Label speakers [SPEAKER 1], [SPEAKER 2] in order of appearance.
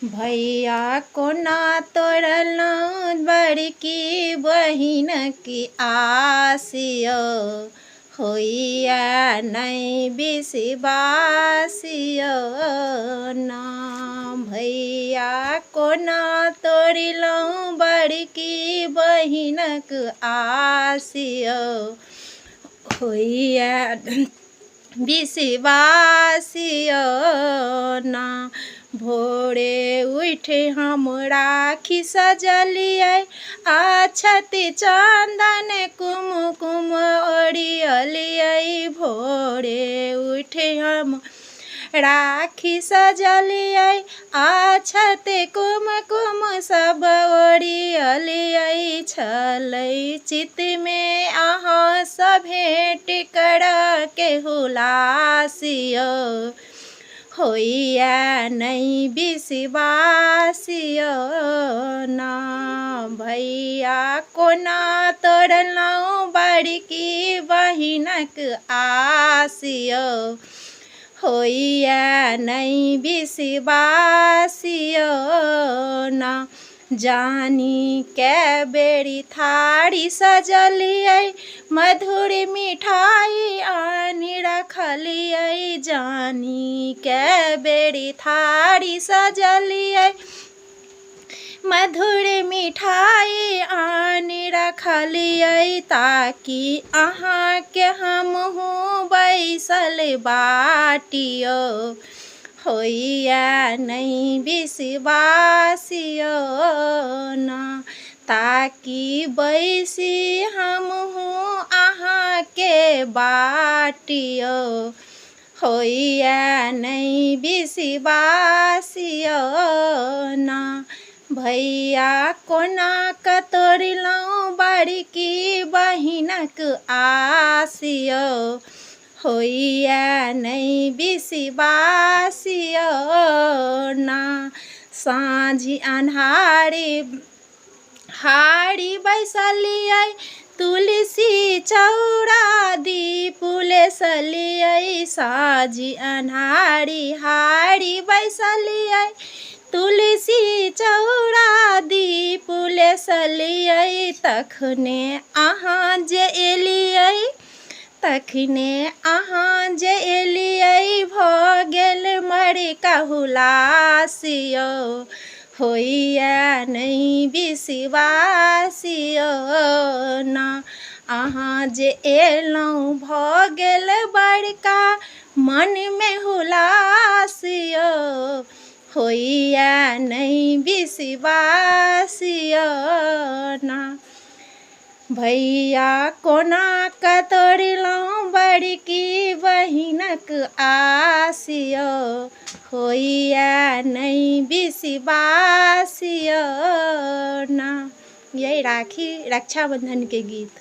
[SPEAKER 1] भैया कोना तोड़लहुँ बड़की बहिनक आस यौ, होइए नहि विश्वास यौ ना। भैया कोना तोड़लहुँ बड़की बहिनक आस यौ, होइए विश्वास यौ ना। भोरे उठि हम राखी सजलियै, अक्षत चन्दन कुमकुम ओरियलियै। भोरे उठि हम राखी सजलियै, अक्षत कुमकुम सब ओरियलियै। छलै चितमे अहाँसँ भेँट करऽके हुलास यौ, होइए नहि विश्वास यौ ना। भैया कोना तोड़लहुँ बड़की बहिनक आस यौ, होइए नहि विश्वास यौ ना। जानी कै बेरी थारी सजलियै, मधुर मिठाइ आनि रखलियै। जानी कै बेरी थारी सजलियै, मधुर मिठाइ आनि रखलियै। ताकि अहाँके हमहूँ बैसल बाटियौ, होइए नहि विश्वास यौ ना। ताकि बैसी हमहूँ अहाँके बाटियौ, होइए नहि विश्वास यौ ना। भैया कोना कऽ तोड़लहुँ बड़की बहिनक आस यौ, होइए नहि विश्वास यौ ना। साँझ अन्हारी हारी बैसलियै, तुलसी चौरा दीप लेसलियै। साँझ अन्हारी हारी बैसलियै, तुलसी चौरा दीप लेसलियै। तखने अहाँ जे एलियै, तखने अहाँ जे एलियै, भऽ गेल मरका हुलास यौ, होइए नहि विश्वास यौ ना। अहाँ जे एलहुँ भऽ गेल बड़का मनमे हुलास यौ, होइए नहि विश्वास यौ ना। भैया कोना कऽ तोड़लहुँ बड़की बहिनक आस यौ, होइए नहि विश्वास यौ ना। यही राखी रक्षाबंधनके गीत।